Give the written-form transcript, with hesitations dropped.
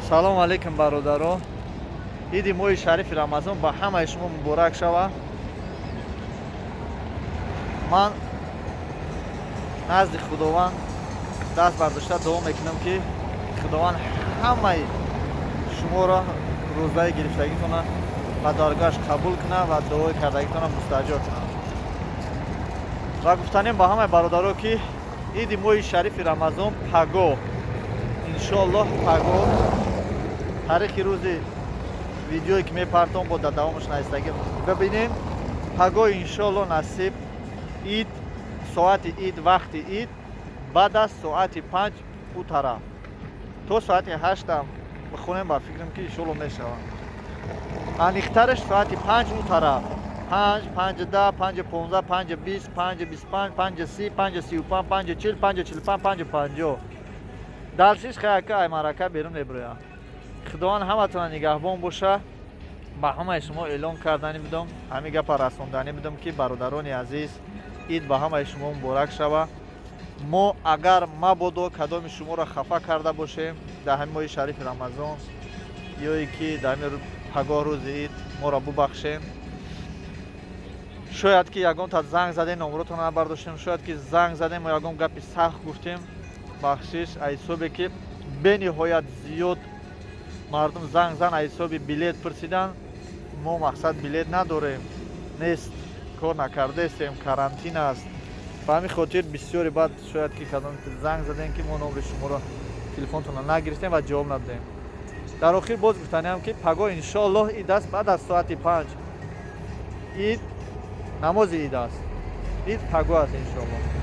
Салому алейкум, бародаро. Иди моҳи шарифи Рамазон ба ҳамаи шумо муборак шава. Ман назди Худованд даст бардошта дуо мекунам, ки Худованд ҳамаи шуморо рӯзаи гирифтагитона ба даргоҳаш қабул кунад ва дуои кардагитона мустаҷоб кунад. Ва гуфтанем ба ҳамаи бародаро, ки иди моҳи шарифи Рамазон паго, иншоаллоҳ, паго, тарихи рӯзи видеое ки мепартом, бо дар давомаш наистагӣ бибинем. Паго, иншоаллоҳ, насиб, ид, соати ид, вақти ид баъд аз соати 5 ӯ тараф то соати 8-ам бихонем. Ба фикрам, ки иншоаллоҳ мешавад. Аниқтараш соати 5 ӯ тараф: 5, 5:10, 5:15, 5:20, 5:25, 5:30, 5:35, 5:40, 5:45, 5:50. Дарсиш хаяка ай марака берун мебироям. Худованд ҳаматона нигаҳбон боша. Ба ҳамаи шумо эълон кардани будам, ҳамин гапа расонданӣ будам, ки, бародарони азиз, ид ба ҳамаи шумо муборак шава. Мо агар мабодо кадоми шуморо хафа карда бошем дар ҳамин моҳи шарифи Рамазон ё ки дар ҳамин пагоҳ, рӯзи ид, моро бубахшем. Шояд ки ягон та занг задем, номротона набардоштем, шояд ки занг задем ва ягон гапи сахт гуфтем, бахшиш. Ҳисобе ки бениҳоят зиёд мардум занг зан, ҳисоби билет пурсидан. Мо, мақсад, билет надорем, нест, кор накардаестем, карантин аст. Ба ҳамин хотир бисёре баъд шояд ки кадом занг задем, ки мо номри шуморо, телефонтонро нагирифтем ва ҷавоб надодем. Дар охир боз гуфтаниам, ки пагоҳ, иншоаллоҳ, ид аст, баъд аз соати 5 ид, намози ид аст. Ид пагоҳ аст, иншоаллоҳ.